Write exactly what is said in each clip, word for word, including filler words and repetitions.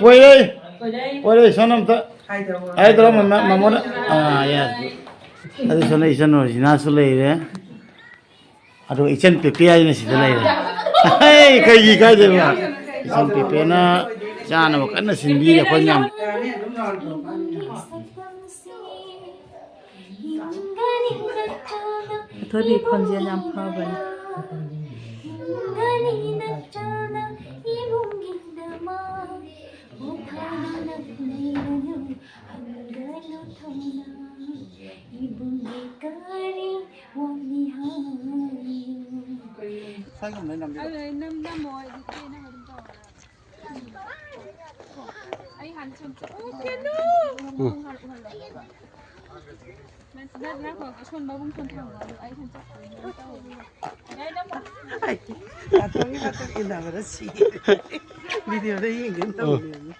ꯑꯣꯏꯔꯦ, ꯑꯣꯏꯔꯦ, ꯁꯣꯝ ꯑꯝꯇ ꯍꯥꯏꯗ꯭ꯔꯣ? ꯍꯥꯏꯗ꯭ꯔꯣ, ꯃꯃꯥ-, ꯃꯃꯣꯅ? ꯑꯥ, ꯌꯥ꯫ ꯑꯗꯨ ꯁꯣꯝꯗ ꯏꯆꯟ ꯔꯣꯖꯤꯅꯥꯁꯨ ꯂꯩꯔꯦ꯫ ꯑꯗꯨꯒ ꯏꯆꯟ ꯄꯦꯄꯦ ꯍꯥꯏꯁꯤꯅ ꯁꯤꯗ ꯂꯩꯔꯦ꯫ ꯍꯩ, ꯀꯩꯒꯤ ꯏꯀꯥꯏꯗꯣꯏꯕ? ꯏꯆꯟ ꯄꯦꯄꯦꯅ ꯆꯥꯅꯕ ꯀꯟꯅ ꯁꯤꯟꯕꯤꯔꯤ ꯑꯩꯈꯣꯏ ꯃꯌꯥꯝ꯫ ꯑꯊꯣꯏꯕꯤ ꯈꯣꯟꯖꯦꯜ ꯌꯥꯝ ꯐꯕꯅꯤ꯫ ꯑꯗꯨ ꯑꯩ ꯅꯝ-, ꯅꯝꯃꯣ, ꯑꯩꯗꯤ ꯆꯦꯅꯕ ꯑꯗꯨꯝ ꯇꯧꯔꯒ꯫ ꯑꯩ ꯍꯥꯟꯅ ꯁꯨꯝ ꯆꯠ-, ꯑꯣ, ꯀꯩꯅꯣ! ꯎꯝ꯫ ꯅꯠ-, ꯅꯠ-, ꯉꯥꯏꯈꯣ, ꯁꯣꯝ ꯃꯕꯨꯡ ꯁꯣꯝ ꯊꯝꯃꯣ, ꯑꯗꯨ ꯑꯩ ꯁꯨꯝ ꯆꯠꯈ꯭ꯔꯒꯦ, ꯀꯩꯅꯣ ꯇꯧꯔꯒꯦ꯫ ꯅꯥꯇꯣꯟꯒꯤ ꯃꯇꯨꯡ ꯏꯟꯅꯕꯗ ꯁꯤꯔꯦ꯫ ꯚꯤꯗꯤꯑꯣꯗ ꯌꯦꯡꯒꯦꯅ ꯇꯧꯕꯅꯦ꯫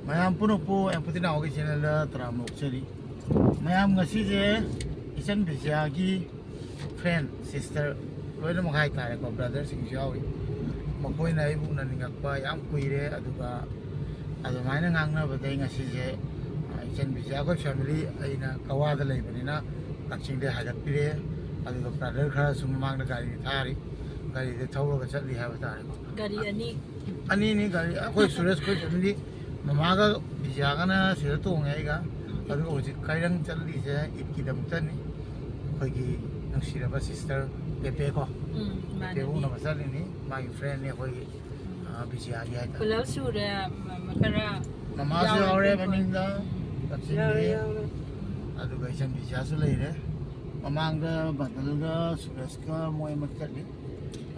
ꯃꯌꯥꯝ ꯄꯨꯝꯅꯃꯛꯄꯨ ꯑꯦꯝ ꯐꯣꯔꯇꯤꯟ ꯑꯥꯔꯒꯤ ꯆꯦꯅꯦꯜꯗ ꯇꯔꯥꯝꯅ ꯑꯣꯛꯆꯔꯤ꯫ ꯃꯌꯥꯝ, ꯉꯁꯤꯁꯦ ꯏꯆꯟ ꯕꯤꯖ꯭ꯌꯥꯒꯤ ꯐ꯭ꯔꯦꯟ, ꯁꯤꯁꯇꯔ ꯂꯣꯏꯅꯃꯛ ꯍꯥꯏꯇꯥꯔꯦꯀꯣ, ꯕ꯭ꯔꯗꯔꯁꯤꯡꯁꯨ ꯌꯥꯎꯏ꯫ ꯃꯈꯣꯏꯅ ꯑꯩꯕꯨ ꯎꯅꯅꯤꯡꯉꯛꯄ ꯌꯥꯝ ꯀꯨꯏꯔꯦ, ꯑꯗꯨꯒ ꯑꯗꯨꯃꯥꯏꯅ ꯉꯥꯡꯅꯕꯗꯩ ꯉꯁꯤꯁꯦ, ꯑ, ꯏꯆꯟ ꯕꯤꯖ꯭ꯌꯥ ꯑꯩꯈꯣꯏ ꯐꯦꯃꯤꯂꯤ, ꯑꯩꯅ ꯀꯋꯥꯗ ꯂꯩꯕꯅꯤꯅ ꯀꯛꯆꯤꯡꯗꯩ ꯍꯥꯏꯒꯠꯄꯤꯔꯦ, ꯑꯗꯨꯒ ꯕ꯭ꯔꯗꯔ ꯈꯔꯁꯨ ꯃꯃꯥꯡꯗ ꯒꯥꯔꯤ ꯊꯥꯔꯤ, ꯒꯥꯔꯤꯗ ꯊꯧꯔꯒ ꯆꯠꯂꯤ ꯍꯥꯏꯕ ꯇꯥꯔꯦꯀꯣ꯫ ꯒꯥꯔꯤ ꯑꯅꯤ꯫ ꯑꯅꯤꯅꯤ ꯒꯥꯔꯤ꯫ ꯑꯩꯈꯣꯏ ꯁꯨꯔꯦꯁ, ꯑꯩꯈꯣꯏ ꯐꯦꯃꯤꯂꯤ, ꯃꯃꯥꯒ ꯕꯤꯖ꯭ꯌꯥꯒꯅ ꯁꯤꯗ ꯇꯣꯡꯉꯦ ꯑꯩꯒ꯫ ꯑꯗꯨꯒ ꯍꯧꯖꯤꯛ ꯀꯥꯏꯔꯪ ꯆꯠꯂꯤꯁꯦ ꯏꯗꯀꯤꯗꯃꯛꯇꯅꯤ꯫ ꯑꯩꯈꯣꯏꯒꯤ ꯅꯨꯡꯁꯤꯔꯕ ꯁꯤꯁꯇꯔ ꯄꯦꯄꯦ ꯀꯣ꯫ ꯎꯝ, ꯄꯦꯄꯦ ꯏꯃꯥꯟꯅꯕꯤ꯫ ꯎꯅꯕ ꯆꯠꯂꯤꯅꯤ꯫ ꯃꯥꯒꯤ ꯐ꯭ꯔꯦꯟꯅꯤ ꯑꯩꯈꯣꯏꯒꯤ, ꯑ, ꯕꯤꯖ꯭ꯌꯥꯒꯤ ꯍꯥꯏꯇꯥꯔꯦ꯫ ꯄꯨꯂꯞ ꯁꯨꯔꯦ, ꯃ-, ꯃ-, ꯈꯔ ꯃꯃꯥꯁꯨ ꯌꯥꯎꯔꯦ ꯌꯥꯎꯔꯦ꯫ ꯃꯅꯤꯡꯗ, ꯎꯝ꯫ ꯀꯛꯆꯤꯡꯒꯤ꯫ ꯌꯥꯎꯔꯦ, ꯌꯥꯎꯔꯦ꯫ ꯑꯗꯨꯒ ꯏꯆꯟ ꯕꯤꯖ꯭ꯌꯥꯁꯨ ꯂꯩꯔꯦ꯫ ꯃꯃꯥꯡꯗ ꯕꯗꯜꯒ ꯁꯨꯔꯦꯁꯀ ꯃꯣꯏ ꯑꯃ ꯆꯠꯂꯤ꯫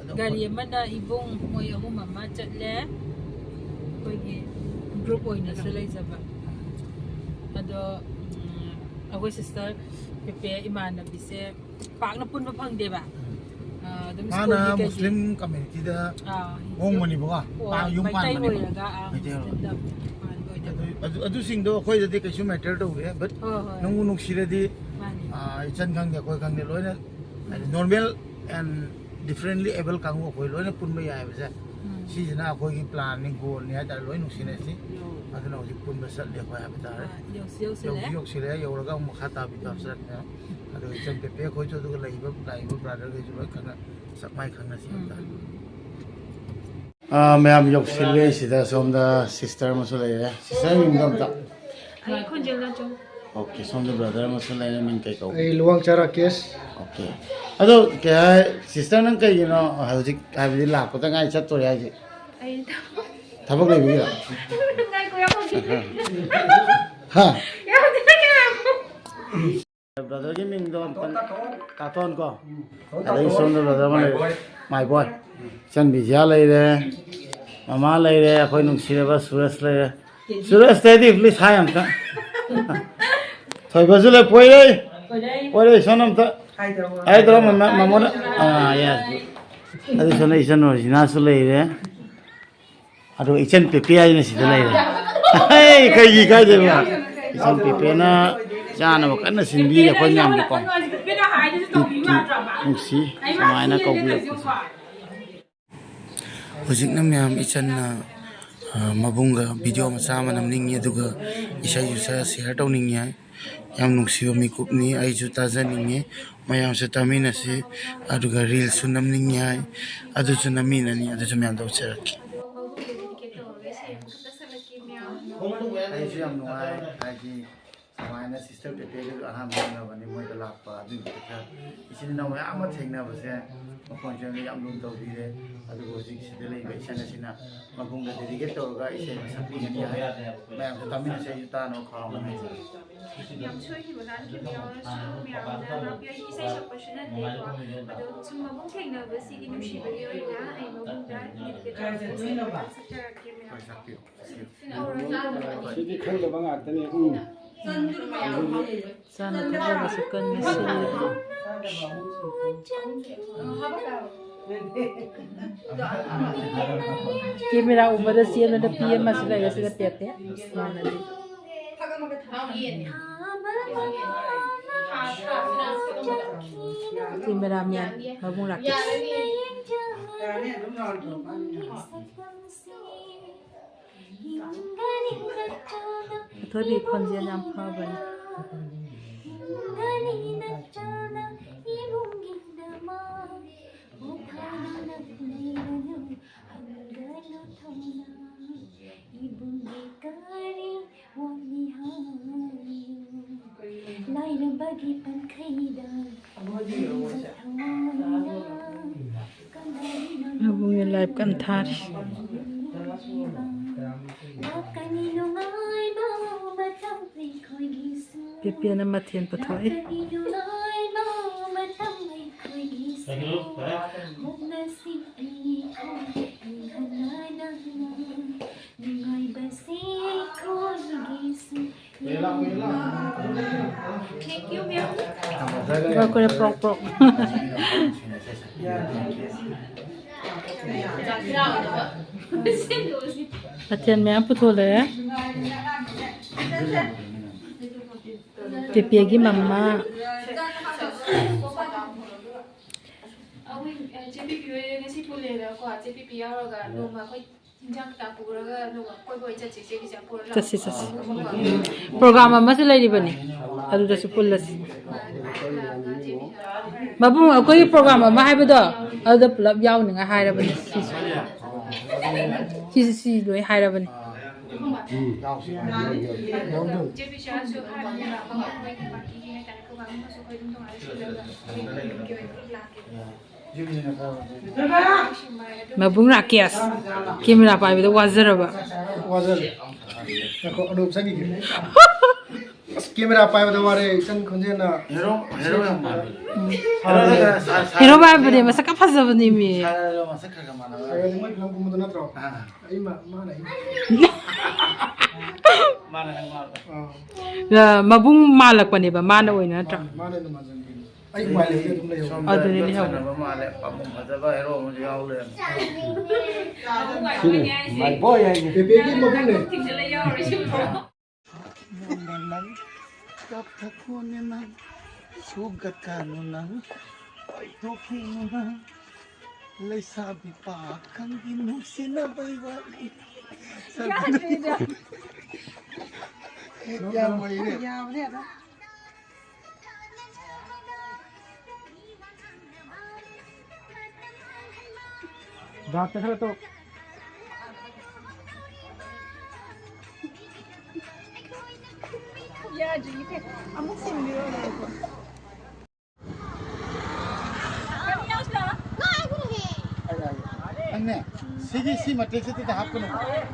ꯑꯗꯣ ꯒꯥꯔꯤ ꯑꯩꯈꯣꯏ ꯑꯃꯅ ꯏꯕꯨꯡ ꯃꯣꯏ ꯑꯍꯨꯝ ꯑꯃ ꯆꯠꯂꯦ꯫ ꯑꯩꯈꯣꯏꯒꯤ ꯒ꯭ꯔꯨꯞ ꯑꯣꯏꯅꯁꯨ ꯂꯩꯖꯕ꯫ ꯑꯗꯣ, ꯎꯝ, ꯑꯩꯈꯣꯏ ꯁꯤꯁꯇꯔ ꯄꯦꯄꯦ ꯏꯃꯥꯟꯅꯕꯤꯁꯦ ꯄꯥꯛꯅ ꯄꯨꯟꯕ ꯐꯪꯗꯦꯕ꯫ ꯎꯝ꯫ ꯑ, ꯑꯗꯨꯝ ꯃꯥꯅ ꯁ꯭ꯀꯨꯜꯒꯤ ꯀꯩꯒꯤ꯫ ꯃꯨꯁꯂꯤꯝ ꯀꯝꯃ꯭ꯌꯨꯅꯤꯇꯤꯗ ꯑꯥ, ꯍꯣꯡꯕꯅꯤꯕꯀꯣ꯫ ꯍꯣꯏ, ꯄꯥ-, ꯌꯨꯝ ꯃꯩꯇꯩ ꯄꯥꯟꯕꯅꯦꯕ꯫ ꯑꯣꯏꯔꯒ, ꯑꯥ, ꯃꯩꯇꯩ ꯑꯣꯏꯔꯒ꯫ ꯃꯨꯁꯂꯤꯝꯗ ꯄꯥꯟꯕ ꯑꯣꯏꯗꯕ꯫ ꯑꯗꯨ ꯑꯗꯨ ꯑꯗꯨꯁꯤꯡꯗꯣ ꯑꯩꯈꯣꯏꯗꯗꯤ ꯀꯩꯁꯨ matter ꯇꯧꯗꯦ, but ꯍꯣꯏ, ꯍꯣꯏ꯫ ꯅꯪꯕꯨ ꯅꯨꯡꯁꯤꯔꯗꯤ, ꯃꯥꯅꯤ꯫ ꯑꯥ, ꯏꯆꯟ ꯈꯪꯗꯦ, ꯑꯩꯈꯣꯏ ꯈꯪꯗꯦ, ꯂꯣꯏꯅ ꯍꯥꯏꯗꯤ normal and differently able ꯀꯥꯡꯕꯨ ꯑꯩꯈꯣꯏ ꯂꯣꯏꯅ ꯄꯨꯟꯕ ꯌꯥꯏꯕꯁꯦ꯫ ꯎꯝ꯫ ꯁꯤꯁꯤꯅ ꯑꯩꯈꯣꯏꯒꯤ planꯅꯤ, goalꯅꯤ ꯍꯥꯏꯇꯥꯔꯦ, ꯂꯣꯏ ꯅꯨꯡꯁꯤꯅꯁꯤ꯫ ꯌꯧ-, ꯑꯗꯨꯅ ꯍꯧꯖꯤꯛ ꯄꯨꯟꯕ ꯆꯠꯂꯦ ꯑꯩꯈꯣꯏ ꯍꯥꯏꯕ ꯇꯥꯔꯦ꯫ ꯑꯥ, ꯌꯧꯁꯤ ꯌꯧꯁꯤꯜꯂꯦ꯫ ꯌꯧꯁꯤ ꯌꯧꯁꯤꯜꯂꯦ, ꯌꯧꯔꯒ ꯑꯃꯨꯛ ꯃꯈꯥ ꯇꯥꯕꯤꯗꯣ ꯍꯥꯞꯆꯔꯛꯀꯦ꯫ ꯑꯗꯨꯒ ꯏꯆꯟ ꯄꯦꯄꯦ ꯑꯩꯈꯣꯏꯁꯨ, ꯑꯗꯨꯒ ꯂꯩꯔꯤꯕ, ꯂꯥꯛꯏꯕ brotherꯈꯩꯁꯨ ꯂꯣꯏ ꯈꯪꯅ ꯆꯞ ꯃꯥꯏ ꯈꯪꯅꯁꯤ ꯍꯥꯏꯕ ꯇꯥꯔꯦ꯫ ꯎꯝ꯫ ꯑꯥ, ꯃꯌꯥꯝ ꯌꯧꯁꯤꯜꯂꯦ꯫ ꯁꯤꯗ ꯁꯣꯝꯗ sister ꯑꯃꯁꯨ ꯂꯩꯔꯦ꯫ Sister ꯃꯤꯡꯗꯣ ꯑꯝꯇ꯫ ꯑꯩ ꯈꯣꯟꯖꯦꯜ ꯅꯥꯆꯣꯝ꯫ Okay, ꯁꯣꯝꯗ brother ꯑꯃꯁꯨ ꯂꯩꯔꯦ꯫ ꯃꯤꯡ ꯀꯩ ꯀꯧꯕ? ꯑꯩ ꯂꯨꯋꯥꯡꯆꯥ ꯔꯥꯀꯦꯁ꯫ Okay꯫ ꯑꯗꯣ ꯀꯩ ꯍꯥꯏ, sister ꯅꯪ ꯀꯩꯒꯤꯅꯣ ꯍꯧꯖꯤꯛ, ꯍꯥꯏꯕꯗꯤ ꯂꯥꯛꯄꯗ ꯉꯥꯏ ꯆꯠꯇꯣꯔꯦ ꯍꯥꯏꯁꯦ? ꯑꯩ ꯊꯕꯛ ꯊꯕꯛ ꯂꯩꯕꯒꯤꯔꯣ? ꯉꯥꯏꯈꯣ, ꯌꯥꯝ ꯍꯧꯖꯤꯛ꯫ ꯍꯥ? ꯌꯥꯝ ꯍꯧꯖꯤꯛ ꯉꯥꯏꯈꯣ꯫ Brotherꯒꯤ ꯃꯤꯡꯗꯣ ꯑꯝꯇꯪ ꯇꯥꯊꯣꯛꯍꯟꯀꯣ꯫ ꯑꯗꯩ ꯁꯣꯝꯗ brother ꯑꯃ ꯂꯩꯔꯦ, my boy꯫ ꯏꯆꯟ ꯕꯤꯖꯤꯌꯥ ꯂꯩꯔꯦ, ꯃꯃꯥ ꯂꯩꯔꯦ, ꯑꯩꯈꯣꯏ ꯅꯨꯡꯁꯤꯔꯕ ꯁꯨꯔꯖ ꯂꯩꯔꯦ꯫ ꯁꯨꯔꯖ, steady, please, hi ꯑꯝꯇ꯫ ꯊꯣꯏꯕꯁꯨ ꯂꯩ, ꯄꯣꯏꯔꯩ꯫ ꯄꯣꯏꯔꯩ, ꯁꯣꯝ ꯑꯝꯇ꯫ Hi ꯇꯧꯔꯣ꯫ Hi ꯇꯧꯔꯣ, ꯃꯃꯥ, ꯃꯃꯣꯅ꯫ ꯑꯥ, yes꯫ ꯑꯗꯨ ꯁꯣꯝꯗ ꯏꯆꯟ ꯔꯣꯖꯤꯅꯥꯁꯨ ꯂꯩꯔꯦ꯫ ꯑꯗꯨꯒ ꯏꯆꯟ ꯄꯦꯄꯦ ꯍꯥꯏꯅ ꯁꯤꯗ ꯂꯩꯔꯦ꯫ ꯍꯩ, ꯀꯩꯒꯤ ꯏꯀꯥꯏꯗꯣꯏꯕ? ꯏꯆꯟ ꯄꯦꯄꯦꯅ ꯆꯥꯅꯕ ꯀꯟꯅ ꯁꯤꯟꯕꯤꯔꯤ ꯑꯩꯈꯣꯏ ꯃꯌꯥꯝꯒꯤꯀꯣ꯫ ꯅꯨꯡꯁꯤ ꯁꯨꯃꯥꯏꯅ ꯀꯧꯕꯤꯔꯛꯄꯁꯦ꯫ ꯍꯧꯖꯤꯛꯅ ꯃꯌꯥꯝ ꯏꯆꯟꯅ, ꯑ, ꯃꯕꯨꯡꯒ video ꯃꯆꯥ ꯑꯃ ꯅꯝꯅꯤꯡꯉꯤ, ꯑꯗꯨꯒ ꯏꯁꯩꯁꯨ ꯈꯔ share ꯇꯧꯅꯤꯡꯉꯤ ꯍꯥꯏ꯫ ꯌꯥꯝ ꯅꯨꯡꯁꯤꯕ ꯃꯤꯀꯨꯞꯅꯤ, ꯑꯩꯁꯨ ꯇꯥꯖꯅꯤꯡꯉꯤ꯫ ꯃꯌꯥꯝꯁꯨ ꯇꯥꯃꯤꯟꯅꯁꯤ, ꯑꯗꯨꯒ reelsꯁꯨ ꯅꯝꯅꯤꯡꯉꯤ ꯍꯥꯏ, ꯑꯗꯨꯁꯨ ꯅꯝꯃꯤꯟꯅꯅꯤ, ꯑꯗꯨꯁꯨ ꯃꯌꯥꯝꯗ ꯎꯠꯆꯔꯛꯀꯦ꯫ ꯑꯗꯣ ꯃꯕꯨꯡꯗ dedicate ꯇꯧꯔꯒ ꯏꯁꯩ ꯑꯃꯈꯛꯇ ꯁꯛꯂꯛꯀꯦ ꯃꯌꯥꯝ꯫ ꯑꯩꯁꯨ ꯌꯥꯝ ꯅꯨꯡꯉꯥꯏ, ꯍꯥꯏꯗꯤ ꯁꯨꯃꯥꯏꯅ sister ꯄꯦꯄꯦꯒꯁꯨ ꯑꯍꯥꯟꯕ ꯎꯅꯕꯅꯤ, ꯃꯣꯏꯗ ꯂꯥꯛꯄ ꯑꯗꯨꯒꯤ ꯈꯛꯇ꯫ ꯏꯆꯤꯟ ꯏꯅꯥꯎ ꯃꯌꯥꯝ ꯑꯃ ꯊꯦꯡꯅꯕꯁꯦ ꯃꯈꯣꯟꯁꯦ ꯌꯥꯝ ꯂꯨꯅ ꯇꯧꯕꯤꯔꯦ꯫ ꯑꯗꯨꯒ ꯍꯧꯖꯤꯛ ꯁꯤꯗ ꯂꯩꯔꯤꯕ ꯏꯆꯟ ꯑꯁꯤꯅ ꯃꯕꯨꯡꯗ dedicate ꯇꯧꯔꯒ ꯏꯁꯩ ꯑꯃ ꯁꯛꯄꯤꯒꯅꯤ ꯍꯥꯏ꯫ ꯃꯌꯥꯝꯁꯨ ꯇꯥꯃꯤꯟꯅꯁꯦ, ꯑꯩꯁꯨ ꯇꯥꯅꯕ ꯈꯧꯔꯥꯡꯕꯅꯤ꯫ ꯌꯥꯝ ꯁꯣꯏꯈꯤꯕ ꯂꯥꯟꯈꯤꯕ ꯌꯥꯎꯔꯁꯨ ꯃꯌꯥꯝꯅ ꯉꯥꯛꯄꯤꯌꯨ꯫ ꯑꯩ ꯏꯁꯩ ꯁꯛꯄꯁꯨ ꯅꯠꯇꯦꯀꯣ꯫ ꯑꯗꯣ ꯁꯨꯝ ꯃꯕꯨꯡ ꯊꯦꯡꯅꯕꯁꯤꯒꯤ ꯅꯨꯡꯁꯤꯕꯒꯤ ꯑꯣꯏꯅ ꯑꯩ ꯃꯕꯨꯡꯗ dedicate ꯇꯧꯔꯒ ꯏꯁꯩ ꯑꯃ ꯁꯛꯆꯔꯛꯀꯦ ꯃꯌꯥꯝ꯫ ꯍꯣꯏ, ꯁꯛꯄꯤꯌꯨ, ꯁꯛꯄꯤꯌꯨ꯫ ꯁꯤꯗꯤ ꯈꯪꯗꯕ ꯉꯥꯛꯇꯅꯤ꯫ ꯎꯝ꯫ ꯆꯥꯅ ꯊꯛꯅꯕꯁꯨ ꯀꯟꯅ ꯁꯤꯜꯂꯤ꯫ ꯀꯦꯃꯦꯔꯥ ꯎꯕꯗ ꯆꯦꯟꯕ ꯅꯨꯄꯤ ꯑꯃꯁꯨ ꯂꯩꯔꯦ ꯁꯤꯗ, ꯄꯦꯠꯇꯦ꯫ ꯃꯥꯟꯅꯗꯦ꯫ ꯀꯦꯃꯦꯔꯥꯃꯦꯟ ꯃꯕꯨꯡ ꯔꯥꯀꯦꯁ꯫ ꯑꯊꯣꯏꯕꯤ ꯈꯣꯟꯖꯦꯜ ꯌꯥꯝ ꯐꯕꯅꯤ꯫ ꯂꯥꯏꯔꯕꯒꯤ ꯄꯟꯈꯩꯗ ꯃꯕꯨꯡꯅ ꯂꯥꯏꯞ ꯀꯟꯅ ꯊꯥꯔꯤ꯫ ꯄꯦꯄꯦꯅ ꯃꯊꯦꯜ ꯄꯨꯊꯣꯛꯏ꯫ ꯄ꯭ꯔꯣꯛ ꯄ꯭ꯔꯣꯛ꯫ ꯃꯊꯦꯜ ꯃꯌꯥꯝ ꯄꯨꯊꯣꯛꯂꯛꯑꯦ꯫ ꯄꯦꯄꯦꯒꯤ ꯃꯃꯥ꯫ ꯑꯩꯈꯣꯏ, ꯑ, ꯆꯦ ꯄꯤꯄꯤ ꯍꯣꯏ ꯉꯁꯤ ꯄꯨꯜꯂꯦꯗꯅꯀꯣ, ꯆꯦ ꯄꯤꯄꯤ ꯌꯥꯎꯔꯒ ꯅꯣꯡꯃ ꯑꯩꯈꯣꯏ ꯆꯠꯁꯤ, ꯆꯠꯁꯤ꯫ ꯄ꯭ꯔꯣꯒ꯭ꯔꯥꯝ ꯑꯃꯁꯨ ꯂꯩꯔꯤꯕꯅꯤ, ꯑꯗꯨꯗꯁꯨ ꯄꯨꯜꯂꯁꯤ꯫ ꯃꯕꯨꯡ, ꯑꯩꯈꯣꯏꯒꯤ ꯄ꯭ꯔꯣꯒ꯭ꯔꯥꯝ ꯑꯃ ꯍꯥꯏꯕꯗꯣ, ꯑꯗꯨꯗ ꯄꯨꯂꯞ ꯌꯥꯎꯅꯤꯡꯉꯥꯏ ꯍꯥꯏꯔꯕꯅꯤ꯫ ꯁꯤꯁꯨ, ꯁꯤꯁꯨ, ꯁꯤ ꯂꯣꯏ ꯍꯥꯏꯔꯕꯅꯤ꯫ ꯃꯕꯨꯡ ꯔꯥꯀꯦꯁ, ꯀꯦꯃꯦꯔꯥ ꯄꯥꯏꯕꯗ ꯋꯥꯖꯔꯕ꯫ ꯋꯥꯖꯔꯦ꯫ ꯉꯥꯏꯈꯣ, ꯑꯗꯨ ꯆꯪꯈꯤꯒꯦ꯫ ꯑꯁ, ꯀꯦꯃꯦꯔꯥ ꯄꯥꯏꯕꯗ ꯋꯥꯔꯦ, ꯏꯆꯟ ꯈꯣꯟꯖꯦꯜꯅ꯫ ꯍꯦꯔꯣ, ꯍꯦꯔꯣ ꯌꯥꯝ ꯃꯥꯜꯂꯦ꯫ ꯍꯦꯔꯣ ꯍꯦꯔꯣ ꯍꯥꯏꯕꯗꯤ ꯃꯁꯛꯀ ꯐꯖꯕꯅꯤ ꯃꯤ꯫ ꯁꯥꯔꯒ ꯃꯁꯛ ꯈꯔ ꯈꯔ ꯃꯥꯟꯅꯕ꯫ ꯁꯥꯔꯒꯗꯤ ꯃꯣꯏ ꯐꯤꯂꯝ ꯀꯨꯝꯕꯗꯣ ꯅꯠꯇ꯭ꯔꯣ? ꯑꯥ꯫ ꯑꯩ ꯃꯥ-, ꯃꯥꯅ ꯑꯩ꯫ ꯃꯥꯅ ꯅꯪ ꯃꯥꯜꯂꯦ꯫ ꯑꯥ꯫ ꯑ, ꯃꯕꯨꯡ ꯃꯥꯜꯂꯛꯄꯅꯦꯕ, ꯃꯥꯅ ꯑꯣꯏꯅ ꯅꯠꯇ꯭ꯔꯥ? ꯃꯥꯅ, ꯃꯥꯅ ꯑꯗꯨꯝ ꯃꯥꯟꯖꯟꯈꯤꯕꯅꯤ꯫ ꯑꯩ ꯎꯄꯥꯏ ꯂꯩꯇꯦ, ꯑꯗꯨꯝ ꯂꯩꯍꯧ꯫ ꯁꯣꯝꯗ ꯑꯗꯨꯅꯤ ꯌꯣꯠ ꯂꯩꯍꯧ꯫ ꯁꯥꯟꯅꯕ ꯃꯥꯜꯂꯦ, ꯄꯥꯕꯨꯡ ꯐꯖꯕ ꯍꯦꯔꯣ ꯑꯃꯁꯨ ꯌꯥꯎ ꯂꯩꯔꯝꯃꯦ꯫ ꯁꯤꯅꯤ, my boy ꯍꯥꯏꯁꯦ꯫ ꯄꯦꯄꯦꯒꯤ ꯃꯕꯨꯡꯅꯦ꯫ ꯅꯪ ꯀꯞꯊꯛꯀꯣꯅꯦ ꯅꯪ, ꯁꯨꯒꯠꯀꯅꯨ ꯅꯪ, ꯄꯥꯏꯊꯣꯛꯈꯤꯅꯨ ꯅꯪ, ꯂꯩꯁꯥꯕꯤ ꯄꯥꯈꯪꯒꯤ ꯅꯨꯡꯁꯤꯅꯕꯩ ꯋꯥꯔꯤ꯫ ꯌꯥꯗ꯭ꯔꯦꯗ꯫ ꯌꯥꯝ ꯍꯩꯔꯦ꯫ ꯌꯥꯕꯅꯦ ꯑꯗꯣ꯫ ꯗꯥꯛꯇ ꯈꯔ ꯇꯧ꯫ ꯌꯥꯗ꯭ꯔꯤꯌꯦ꯫ ꯑꯃꯨꯛ ꯁꯤꯟꯕꯤꯔꯣ ꯂꯩꯔꯦꯀꯣ꯫ ꯅꯪꯅꯦ, ꯁꯤꯒꯤ ꯁꯤ ꯃꯇꯦꯛꯁꯤꯗ ꯍꯥꯞꯀꯅꯨ꯫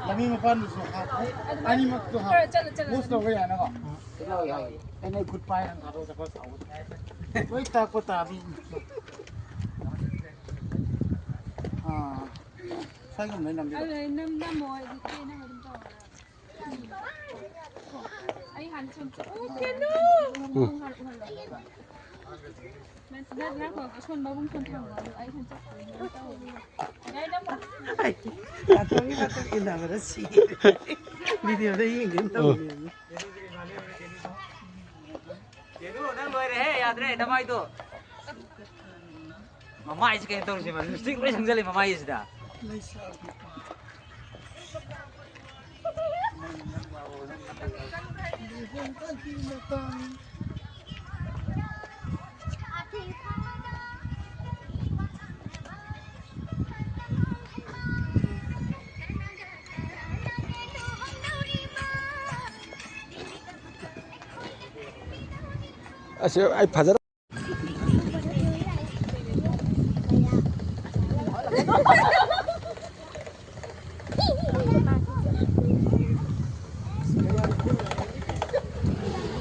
ꯂꯝꯕꯤ ꯃꯄꯥꯟꯗꯁꯨ ꯍꯥꯞꯄꯨ꯫ ꯑꯅꯤꯃꯛꯇꯨ ꯍꯥꯞꯄꯨ꯫ ꯈꯔ ꯆꯠꯂ ꯆꯠꯂ ꯃꯨꯁ ꯇꯧꯕ ꯌꯥꯅꯕ꯫ ꯌꯥꯏ, ꯌꯥꯏ꯫ ꯑꯩꯅ ꯈꯨꯠ ꯄꯥꯏꯔꯒ ꯊꯥꯗꯣꯛꯑ ꯆꯠꯄ ꯁꯥꯎꯕ꯫ ꯂꯣꯏ ꯇꯥꯛꯄ ꯇꯥꯕꯤ꯫ ꯑꯥ, ꯁ꯭ꯋꯥꯏꯒꯨꯝꯕꯗ ꯅꯝꯕꯤꯔꯣ꯫ ꯑꯗꯨ ꯅꯝ-, ꯅꯝꯃꯣ, ꯑꯗꯨꯗꯤ ꯅꯪ ꯑꯗꯨꯝ ꯇꯧꯔꯣ꯫ ꯑꯩ ꯍꯥꯟꯅ ꯁꯨꯝ ꯆꯠ-, ꯎ, ꯀꯩꯅꯣ! ꯎꯝ꯫ ꯅꯪ, ꯅꯪ ꯉꯥꯏꯈꯣ, ꯑꯁꯣꯟ ꯃꯕꯨꯡ ꯁꯣꯟ ꯊꯝꯃꯣ, ꯑꯗꯨ ꯑꯩ ꯁꯨꯝ ꯆꯠꯈ꯭ꯔꯒꯦ꯫ ꯅꯥꯇꯣꯟꯒꯤ ꯃꯇꯨꯡ ꯏꯟꯅꯕꯗ ꯁꯤꯔꯦ꯫ ꯚꯤꯗꯤꯑꯣꯗ ꯌꯦꯡꯒꯦꯅ ꯇꯧꯕꯅꯦ꯫ ꯀꯩꯅꯣ, ꯅꯪ ꯂꯣꯏꯔꯦꯍꯦ, ꯌꯥꯗ꯭ꯔꯦ, ꯅꯃꯥꯏꯗꯣ꯫ ꯃꯃꯥꯏꯁꯤ ꯀꯩꯅꯣ ꯇꯧꯔꯤꯁꯦ, ꯃꯥ ꯂꯤꯞꯁꯇꯤꯛ ꯂꯣꯏ ꯁꯪꯖꯜꯂꯦ ꯃꯃꯥꯏꯁꯤꯗ꯫ ꯑꯁ, ꯑꯩ ꯐꯖꯅ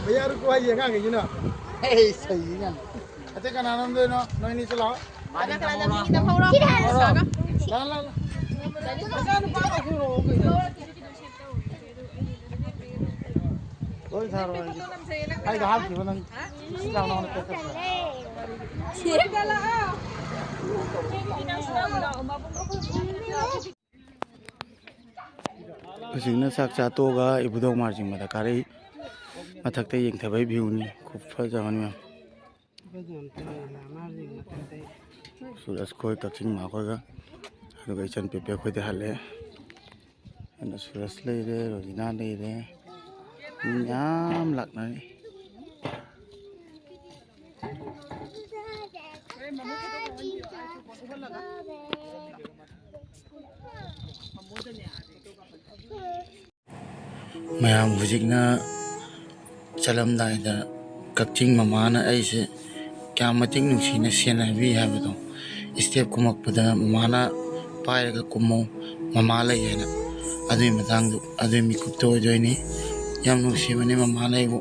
ꯃꯌꯥ ꯔꯨꯀꯣ ꯍꯥꯏꯁꯦ ꯑꯉꯥꯡꯈꯩꯁꯤꯅ꯫ ꯍꯦ, ꯁꯩꯁꯤꯅ꯫ ꯑꯇꯩ ꯀꯅꯥ ꯅꯝꯗꯣꯏꯅꯣ? ꯅꯣꯏꯅꯤꯁꯨ ꯂꯥꯛꯑꯣ꯫ ꯀꯅꯥ ꯀꯅꯥ ꯅꯝꯅꯤꯡꯉꯤꯅ ꯐꯧꯔꯣ? ꯂꯥꯛꯑꯣ, ꯂꯥꯛꯑꯣ, ꯂꯥꯛꯑꯣ꯫ ꯃꯆꯥꯅꯨꯄꯥ ꯀꯧꯊꯣꯔꯛꯑꯣ ꯀꯩꯅꯣ꯫ ꯑꯩꯒ ꯍꯥꯞꯈꯤꯕ ꯅꯪ ꯏꯆꯤꯟ ꯏꯅꯥꯎ ꯅꯉꯣꯟꯗ ꯄꯦꯛ ꯇꯧꯈ꯭ꯔꯦ꯫ ꯍꯧꯖꯤꯛꯅ ꯆꯥꯛ ꯆꯥ ꯇꯣꯛꯑꯒ ꯏꯕꯨꯙꯧ ꯃꯥꯔꯖꯤꯡ ꯃꯊꯛ ꯀꯥꯔꯛꯏ꯫ ꯃꯊꯛꯇ ꯌꯦꯡꯊꯕꯩ ꯚ꯭ꯌꯨꯅꯤ꯫ ꯈꯨꯐꯖ ꯑꯃꯅꯤ ꯃꯌꯥꯝ꯫ ꯁꯨꯔꯖ ꯈꯣꯏ, ꯀꯛꯆꯤꯡ ꯃꯥ ꯈꯣꯏꯒ, ꯑꯗꯨꯒ ꯏꯆꯟ ꯄꯦꯄꯦ ꯈꯣꯏꯗꯤ ꯍꯜꯂꯦ꯫ ꯑꯗꯨꯅ ꯁꯨꯔꯖ ꯂꯩꯔꯦ, ꯔꯣꯖꯤꯅꯥ ꯂꯩꯔꯦ, ꯃꯤ ꯃꯌꯥꯝ ꯂꯥꯛꯅꯔꯤ꯫ ꯃꯌꯥꯝ ꯍꯧꯖꯤꯛꯅ ꯆꯠꯂꯝꯗꯥꯏꯗ ꯀꯛꯆꯤꯡ ꯃꯃꯥꯅ ꯑꯩꯁꯦ ꯀꯌꯥꯝ ꯃꯇꯤꯛ ꯅꯨꯡꯁꯤꯅ ꯁꯦꯟꯅꯕꯤ ꯍꯥꯏꯕꯗꯣ, ꯏꯁꯇꯦꯞ ꯀꯨꯝꯃꯛꯄꯗ ꯃꯃꯥꯅ ꯄꯥꯏꯔꯒ ꯀꯨꯝꯃꯣ, ꯃꯃꯥ ꯂꯩ ꯍꯥꯏꯅ, ꯑꯗꯨꯒꯤ ꯃꯇꯥꯡꯗꯣ, ꯑꯗꯨꯒꯤ ꯃꯤꯀꯨꯞꯇꯣ ꯑꯣꯏꯗꯣꯏꯅꯤ꯫ ꯌꯥꯝ ꯅꯨꯡꯁꯤꯕꯅꯤ ꯃꯃꯥꯅ ꯑꯩꯕꯨ,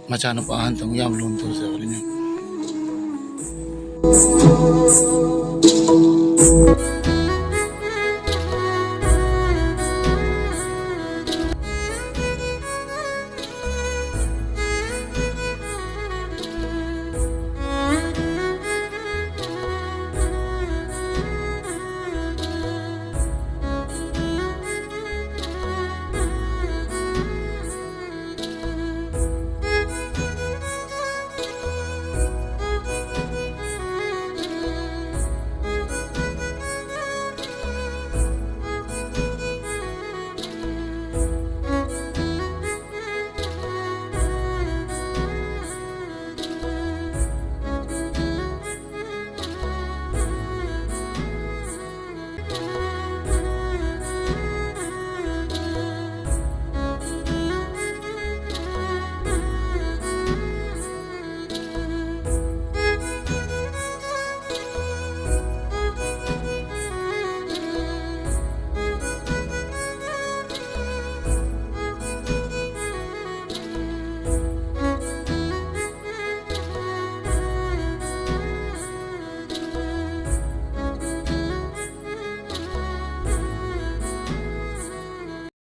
ꯃꯆꯥꯅꯨꯄꯥ ꯑꯍꯟꯗꯧꯅ ꯌꯥꯝ ꯂꯨꯅ ꯇꯧꯖꯕꯅꯤ ꯃꯦꯝ꯫